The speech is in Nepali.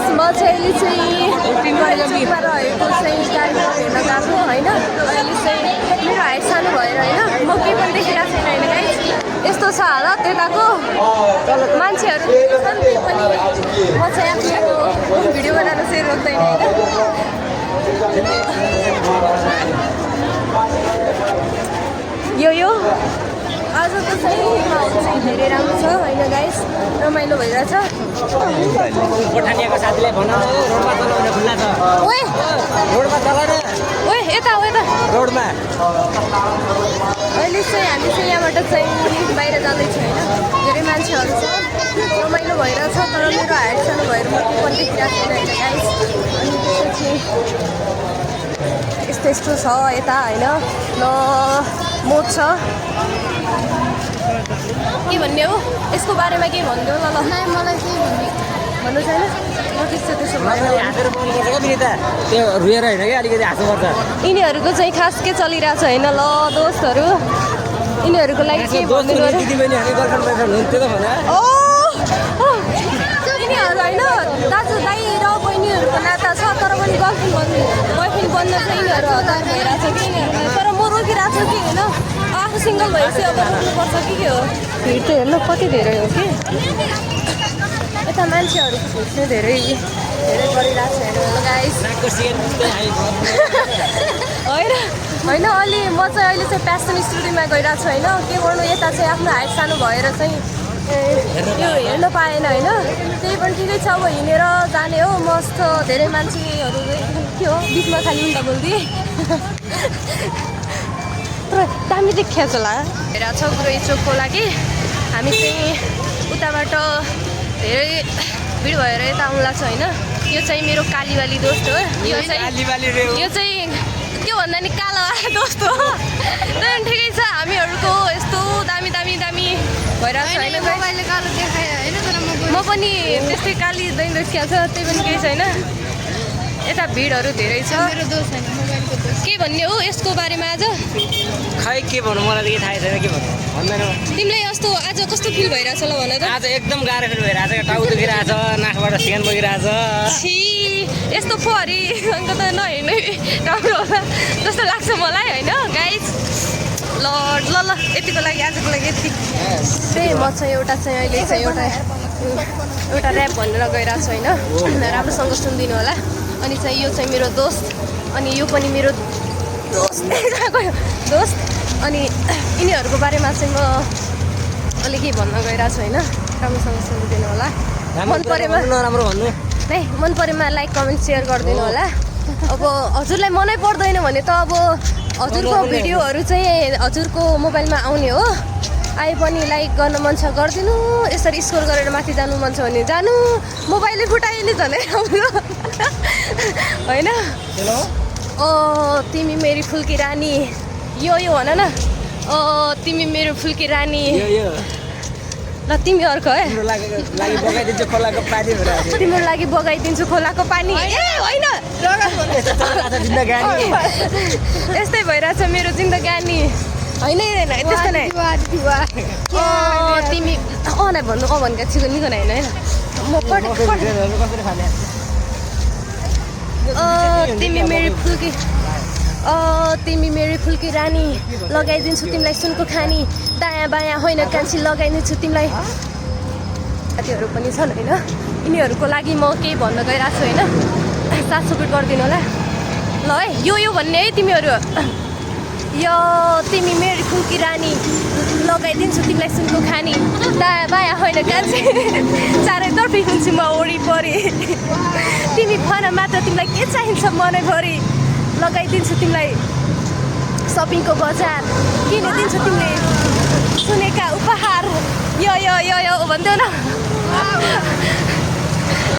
म चाहिँ चोकमा रहेको चाहिँ कार्यक्रम हेर्न गएको होइन। अहिले चाहिँ मेरो हाइट सानो भएर होइन म केही पनि देखिरहेको छैन होइन गाइस। यस्तो छ हालत त्यताको मान्छेहरू छन् त्यही पनि म चाहिँ आफ्नो भिडियो बनाएर चाहिँ रोक्दैन होइन। यो आजको चाहिँ माहौल चाहिँ धेरै राम्रो छ होइन गाइस, रमाइलो भइरहेछ। गोठानियाको साथीले भन रोडमा चलाउन खुल्ला छ। ओए रोडमा चलाउन ओए यता रोडमा। अहिले चाहिँ हामी चाहिँ यहाँबाट चाहिँ बाहिर जाँदैछौँ होइन। धेरै मान्छेहरू छ, रमाइलो भइरहेछ। तर मेरो हाइट सानो भएर म के पनि देखिरहेको छैन होइन गाइस। अनि त्यसपछि यस्तो छ यता होइन। ल मोड छ के भन्ने हो यसको बारेमा केही भनिदेऊ ल। मलाई केही भन्नु छैन म त्यसो भयो। हाँसेर बोल्नुपर्छ क्या बिनिता, त्यो रुएर होइन कि अलिकति हाँस्नुपर्छ। यिनीहरूको चाहिँ खास के चलिरहेछ होइन। ल दोस्तहरू यिनीहरूको लागि के भनिदिनु अरे। दिदीबहिनीहरू गर्लफ्रेन्ड बोयफ्रेन्ड हुन्थ्यो त भने यिनीहरू होइन दाजु दाइ र बहिनीहरूको नाता छ तर पनि गर्लफ्रेन्ड बोयफ्रेन्ड बन्न चाहिँ यिनीहरू हतार भइरहेछ कि यिनीहरूलाई। तर म रोकिरहेको छु कि होइन, आफू सिङ्गल भएपछि अब रोक्नुपर्छ कि के हो। भिड त हेर्नु कति धेरै हो कि यता मान्छेहरूको भिड चाहिँ धेरै गरिरहेको छ हेर्नु गाइस। होइन अलि म चाहिँ अहिले चाहिँ प्यासन स्टुडियोमा गइरहेको छु होइन। के गर्नु यता चाहिँ आफ्नो हाइट सानो भएर चाहिँ यो हेर्न पाएन होइन। त्यही पनि ठिकै छ, अब हिँडेर जाने हो मस्त। धेरै मान्छेहरू के हो बिचमा खालि उल्टा बोलिदिएँ तर दामी देखिया होला हेरेर छ गुरुई चोकको लागि। हामी चाहिँ उताबाट धेरै भिड भएर यता आउँला छ होइन। यो चाहिँ मेरो कालीवाली दोस्त हो। यो चाहिँ के भन्दा नि कालो दोस्त हो। त्यही ठिकै छ, हामीहरूको यस्तो दामी दामी दामी भइरहेको छ होइन। मोबाइलले कालो देखायो होइन, तर म पनि त्यस्तै काली दैन देखिया छ, त्यही पनि केही छैन। यता भिडहरू धेरै छ। मेरो दोष छैन, मोबाइलको दोष। के भन्ने हो यसको बारेमा आज? खै के भन्नु, मलाई त के थाहा छैन के भन्नु भन्दैन। तिमीलाई यस्तो आज कस्तो फिल भइरहेछ ल भन त। आज एकदम गाह्रो फिल भइरहेछ, टाउ दुखिरहेछ, नाकबाट सेन बगिरहेछ। छि यस्तो फोहरी अन्त त नहेर्नु राम्रो होला जस्तो लाग्छ मलाई होइन गाइस। ल ल ल यतिको लागि आजको लागि यति। त्यही म चाहिँ एउटा चाहिँ अहिले चाहिँ एउटा ऱ्याप भनेर गइरहेको छु होइन। राम्रोसँग सुनिदिनु होला। अनि चाहिँ यो चाहिँ मेरो दोस्त, अनि यो पनि मेरो दोस्त। अनि यिनीहरूको बारेमा चाहिँ म अलिक के भन्न गइरहेको छु होइन। राम्रोसँग सुनिदिनु होला। मन परेमा नराम्रो भन्नु नै, मन परेमा लाइक कमेन्ट सेयर गरिदिनु होला। अब हजुरलाई मनै पर्दैन भने त अब हजुरको भिडियोहरू चाहिँ हजुरको मोबाइलमा आउने हो। आए पनि लाइक गर्न मन छ गरिदिनु, यसरी स्कोर गरेर माथि जानु मन छ भने जानु। मोबाइलै फुटाइले झनै राम्रो होइन। तिमी मेरी फुल्की रानी, यो भन न। तिमी मेरो फुल्की रानी। ल तिमी अर्को है। तिम्रो लागि बगाइदिन्छु खोलाको पानी भनेर। तिम्रो लागि बगाइदिन्छु खोलाको पानी। ए होइन यस्तै भइरहेछ मेरो जिन्दगानी होइन त्यस्तो नै। तिमी नै भन्नु भनेको छिको निको नै होइन। म तिमी मेरी फुल्की रानी, लगाइदिन्छु तिमीलाई सुनको खानी, दायाँ बायाँ होइन कान्छी लगाइदिन्छु तिमीलाई। साथीहरू पनि छन् होइन। यिनीहरूको लागि म केही भन्न गइरहेको छु होइन। साथ सपोर्ट गरिदिनु होला ल है। यो भन्ने है तिमीहरू। यो तिमी मेरी फुल्की रानी, लगाइदिन्छु तिमीलाई सुनको खानी, दायाँ बायाँ होइन कान्छी, चारैतर्फी हुन्छु म वरिपरि। तिमी भन मात्र तिमीलाई के चाहिन्छ मनैभरि, लगाइदिन्छु तिमीलाई सपिङको बजार, किनिदिन्छु तिमीले सुनेका उपहार। यो भन्देऊ न।